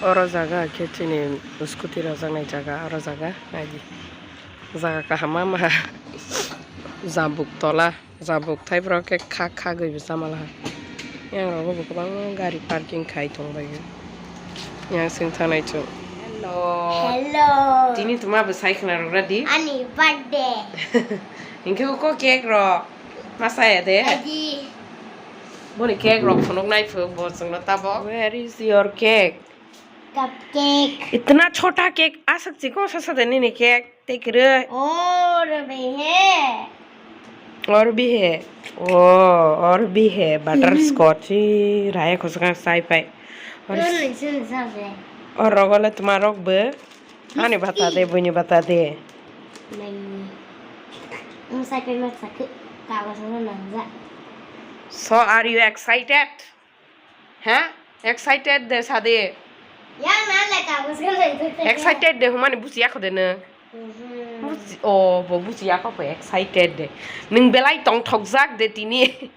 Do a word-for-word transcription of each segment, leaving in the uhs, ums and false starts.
Oro jaga khe chini scooty rwjaknai jaga, oro jaga naidi. Jaga kaham ma maha. Jabuk tola, jabuk thaibrok khe kha kha gwi bo chamalaha. Yang rogo bo kwbangma gari parking khai tongbaio. Yang sing thanai chwng. Hello. Hello. Tini tuma bo sai khna rwgra di. Ani birthday. Hinkhe ko cake rok. Ma saya de. Adi. Boni cake rok phunuk nai phuk bo chwngno tabok. Where is your cake? Cupcake. इतना छोटा cake, aswk chikon sasa de nini cake, tei kwrwi. और भी है। और भी है। ओ, और भी है, butterscotch, ee, raya khoswkang sai phai. Or, और नहीं सुन सब है। Or rogo le tuma rok bo. Ani bata de, buini bata de. Nangni. Ang sai phai ma sakhe, kago sano nangja. So are you excited? Ha? Excited de sadi. Yang na le ka bus kan itu. Excited de humani buji yakho de nung. Mhm. Buji, oh, bo buji yakho bo excited de. Nung belai tong thokjak de tini.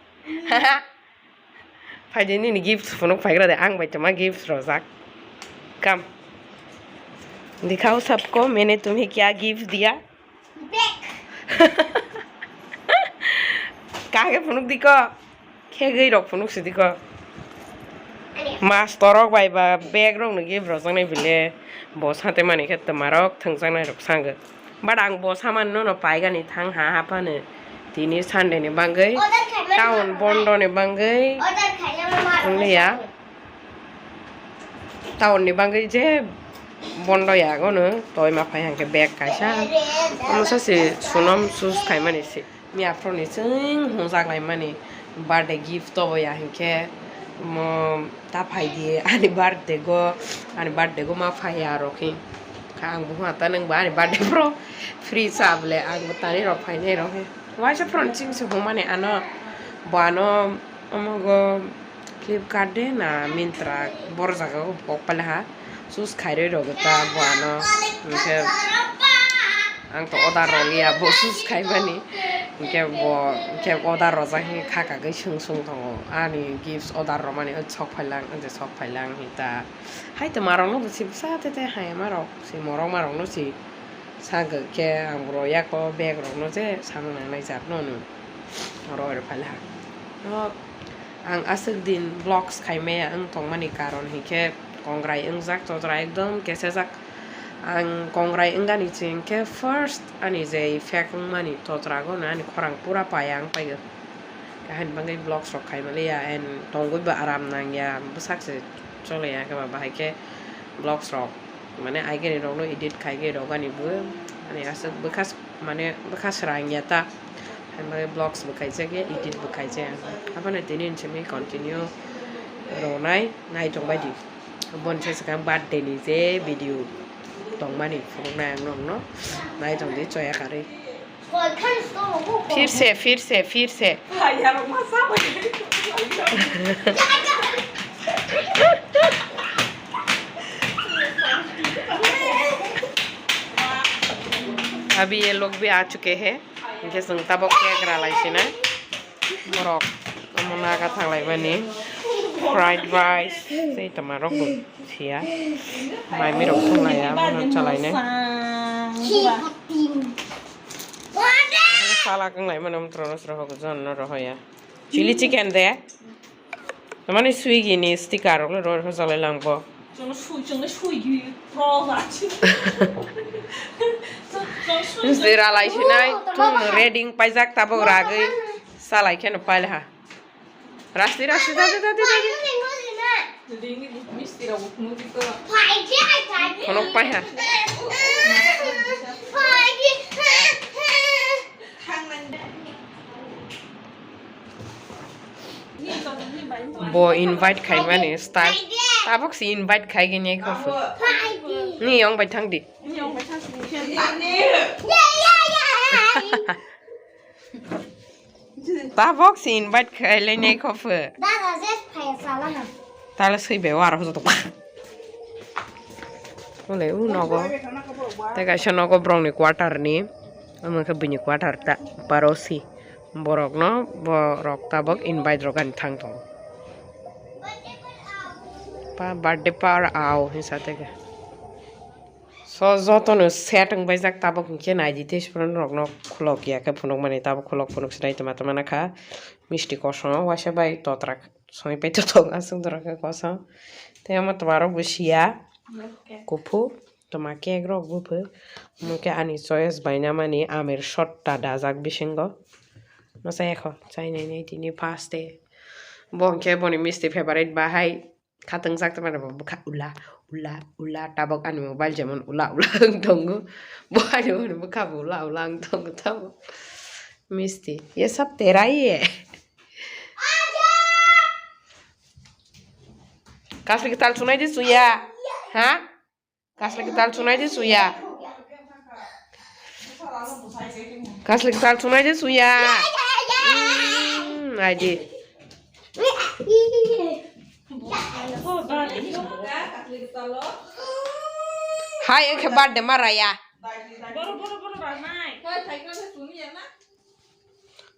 Phai de nini gift phunuk phaigra de ang bai toma gift rojak. Kam. Dikhao sabko maine tumhe kya gift diya? Bag. Kahage phunuk diko. Khegwi rok phunuk si diko. Ani. Mastor rok bai ba bag rok no gift rojak nai bile. Bo sate mani khe twma rok thwngjaknai rok sango. But ang bo saman no no paigani thang ha haphano. Tini Sunday ni bangwi. Order khaimani town ma bondo ni bangwi. Order khaimani ma. Wngya. Town ni bangwi je bondo ya gono toi ma phai hangke bag kaisa. Omo sasi sunom sus khaimani se. Miya phro ni chwng hwnjak lai mani birthday gift to ya hinkhe mo ta phai di ani birthday go, ani birthday go ma phai ya rok hin. Kha ang bo hwnta nang ba ani birthday phro free sa bole ang bo tani rok phai nai rok hin. Waisa phro ni chwng se hwnmani ano bo ano. Omo go Flipkart de na Myntra, boro jaga o kok pale ha, sus khairoi rok ta bo ano, hinkhe ang to order roliya bo sus khaimani, hinkhe bo hinkhe order rojak hinkhe kha kagwi swng swng tongo, ani gifts order romani o sok phailang, o sok phailang hinta, hai to marok no bo si bwsa tete hai ma rok si morok ma rok no si. Sagwi khe ang boro yako bag rokno je samung nangnai jat no nung oro oro phalha. No, ang aswk din vlogs khaimaya wng tongmani karon hinkhe kongrai wngjak, chotra ekdom kesejak. Ang kongrai wngani chwng khe first ani je effect wngmani chotra gono ani khorang pura paya wng paigo. Kahini bagwi vlogs rok khaimaliya and tongwi bo aram nangya, bwsak se choliya khe ba bahai khe vlogs rok. Mane aigani rokno edit khaigwi rwgani bo, ani aswk bwkha s-, mane bwkha srang ya ta. Hambai vlogs bo khaijak ya, edit bo khaijak ya. Abono tini hinwi simi continue rwnai, naitong baidi. Boni sai swkang birthday ni je video tongmani phunuknai ang nokno. Naitong di choya karwi. फिर से, फिर से, फिर से। अभी ये लोग भी आ चुके हैं। Hinkhe chwng tabok cake ralai sinai. Borok omo naga thanglaimani fried rice tei toma rok bo siya. Mai mirok thwnglaiya, abono chalainai. Salak wnglaimani omtro no srohogo, jono no rohoya. Chili chicken de. Tamani Swiggy ni sticker rok le roi rok jalai lang bo. Chwngno sui, chwngno sui di, pro ba. Chwng, chwng sui. Jera lai sinai, oh, tung reading paijak tabok ragwi. Salai kheno pailha. Rasti, rasti, dadi, dadi, dadi. Ring ni misti rok phunuk di ko. Phonok paiha. Bo invite khaimani start. Tabok si invite khaigini kho. Ni yong bai thang di. Tabok si invite khailai nai kho pho. Dada je phai chala na. Tala sui be war ho to. Ole u nogo. Te kaisa nogo brong ni quarter ni. Omo khe bini quarter ta parosi. Borok no borok tabok invite rok ani thang tongo. Pa birthday par au hinsa tege. So jotono set wngbaijak tabuk hinkhe naidi tei sipran rokno khulok ya khe phunukmani tabuk khulok phunuk sinai tongma tongma nakha misti kosom waisa bai totrak songwi pai totok aswk dorok khe kosom tei omo tongmarok bo siya kuphur tongma cake rok buphu omo khe ani choice bai namani amir sotta dajak bisingo masa ekho chainai nai tini first day bo hinkhe boni misti favorite bahai. Khatung sak tongmani bo bwkha ula ula ula tabok ani mobile jemon ula ula wng tongo bo ani mani bwkha bo ula ula wng tongo tabok misti ye sab tera ye kasli kwtal sunai di suya ha kasli kwtal sunai di suya Kaslik tal sunai de suya. Hmm, aji. Hai, ekhe birthday ma raya. Boro, boro, boro, ranai.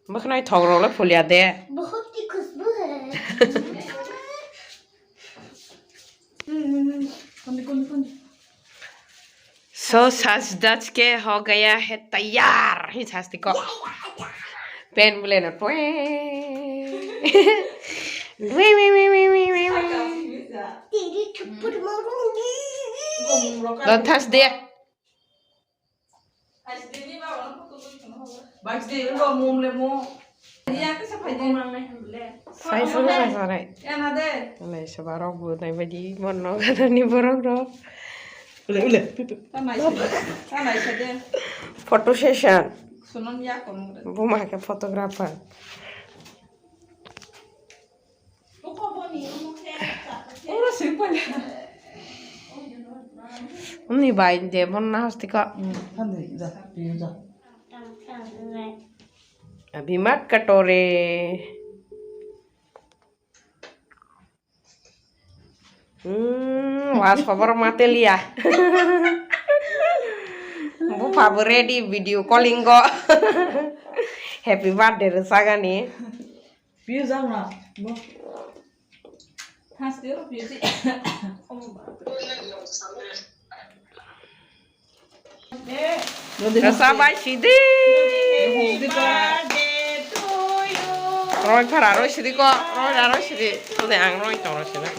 Bwkhnai thok rok le phulia de. बहुत ही खुशबू है। So saj daj ke ho gaya hai taiyar hi sasti ko. Pen bole na twe. Twe, twe, twe. तेरी थप्पड़ मारूंगी। Don thas de. Sai phuru sai sanai. Nai soba rok bo nai baidi mon no gadani borok rok. Ule, ule. Photo session. Buma ke photographer. Uni bai de mon na hasti ko. Abhimat katore. Hmm, was khobor matelia. Bupha bo ready video calling go. Happy birthday rwsagani. Piyo jang na. Bo. Haste ro piyo si. Rasa bai sidi. Roi phara roi sidi ko, roi ra roi sidi. Tode ang roi tong roi sidi.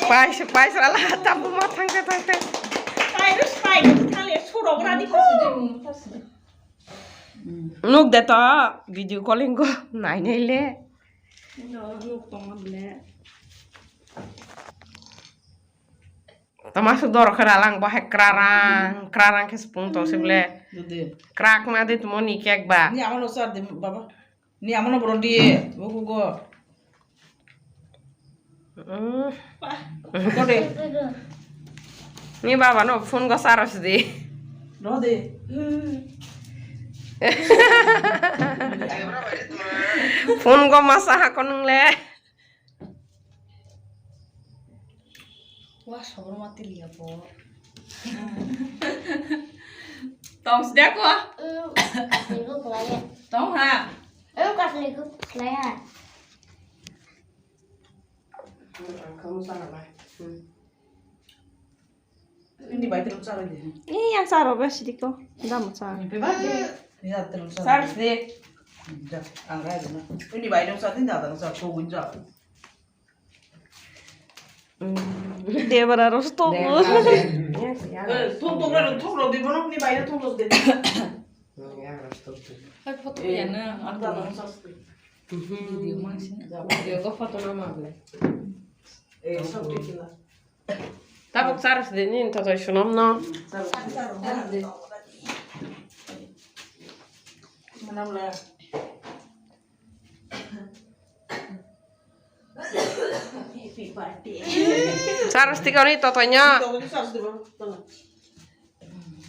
Pai se pai se ala tabu ma thang te thang te. Nuk de to video calling go nai nai le. Nuk tong le. Tama su dor khara lang bo hai krarang krarang khe spung tong se ble. Krak ma de tumo ni cake ba. Ni amano sar de baba. Ni amano boro di. Buku go. Mm. Kode. Ni baba no phone go charge di. Rode. Phone go masa ha konung le. Wa sobroma tiliya bo. Tong sida ko. Tong ha. Ang kasli ko slaya. Ang kamu sana lai. Ini bai terus cara dia. Ini yang saro ba sidiko. Damu saro. Ini bai terus cara. Sar sih. Ang rai dulu. Ini bai terus cara ini datang sar ko gunja. Debara rosto. Thok thok ro thok ro di bono ni bai thok ro de. Hai photo ya na. Ang datang sar. Video mangsi. Video ko photo na ma ble. Eh, sok tikila. Tabuk charge de ni to to sunom no. Manam la. Happy birthday. Charge tikoni to to nya. Charge de ba.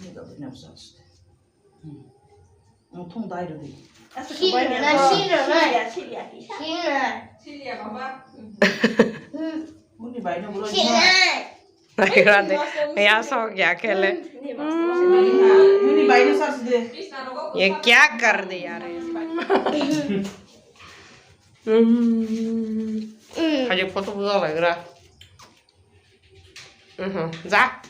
Ni to na charge. Ang thung dai rw di. Sino na, sino na. Sino na. Sino na. Muni bai no bro. Sino na. Naikra de. Ya sok ya kele. Muni bai no sar de. Ye kya kar de yaar? Mm. Hai photo buja lai gra. Mhm. Ja.